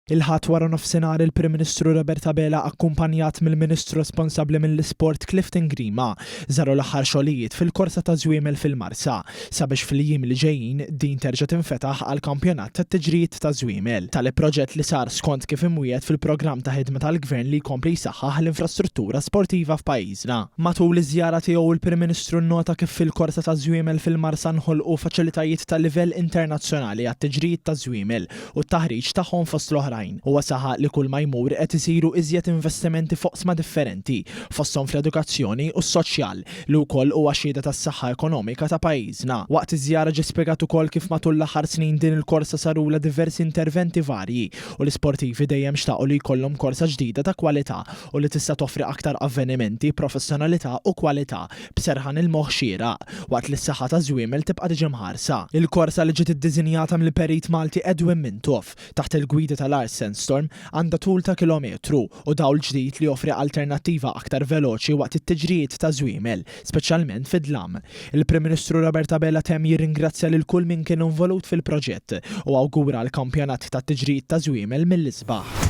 Il-Ħadd wara nofsinhar il-Prim Ministru Robert Abela akkumpanjat mill-Ministru responsabbli mill-Isport Clifton Grima żaru l-aħħar xogħlijiet fil-korsa taż-żwiemel fil-Marsa sabiex fil-jiem li ġejjin din terġa' tinfetaħ għall-kampjonat tat-tiġrijiet taż-żwiemel. Tali proġett li sar skont kif imwiegħed fil-programm ta' ħidma tal-Gvern li jkompli jsaħħaħ l-infrastruttura sportiva f'pajjiżna. Matul iż-żjara tiegħu il-Prim Ministru nnota kif fil-korsa taż-żwiemel fil-Marsa nħolqu faċilitajiet ta' livell internazzjonali għat-tiġrijiet taż-żwiemel u t-taħriġ tagħhom fost l-oħrajn. Huwa saħaq li kull ma jmur qed isiru iżjed investimenti f'oqsma differenti, fosthom fl-edukazzjoni u s-soċjal, li wkoll huwa xhieda tas-saħħa ekonomika ta' pajjiżna. Waqt iż-żjara ġie spjegat ukoll kif matul l-aħħar snin din il-korsa sarulha diversi interventi varji u l-isportivi dejjem xtaqu li jkollhom korsa ġdida ta' kwalità u li tista' toffri aktar avvenimenti, professjonalità u kwalità b'serħan il-moħħ xieraq, waqt li s-saħħa taż-żwiemel tibqa' tiġi mħarsa. Il-korsa li ġiet iddisinjata mill-perit Malti Edwin Mintoff, taħt il-gwida ta' Lars Sandstorm, għandha tul ta' kilometru u dawl ġdid li joffri alternattiva aktar veloċi waqt it-tiġrijiet taż-żwiemel, speċjalment fid-dlam. Il-Prim Ministru Robert Abela temm jirringrazzja lil kull min kien involut fil-proġett u awgura l-kampjonat tat-tiġrijiet taż-żwiemel mill-isbaħ.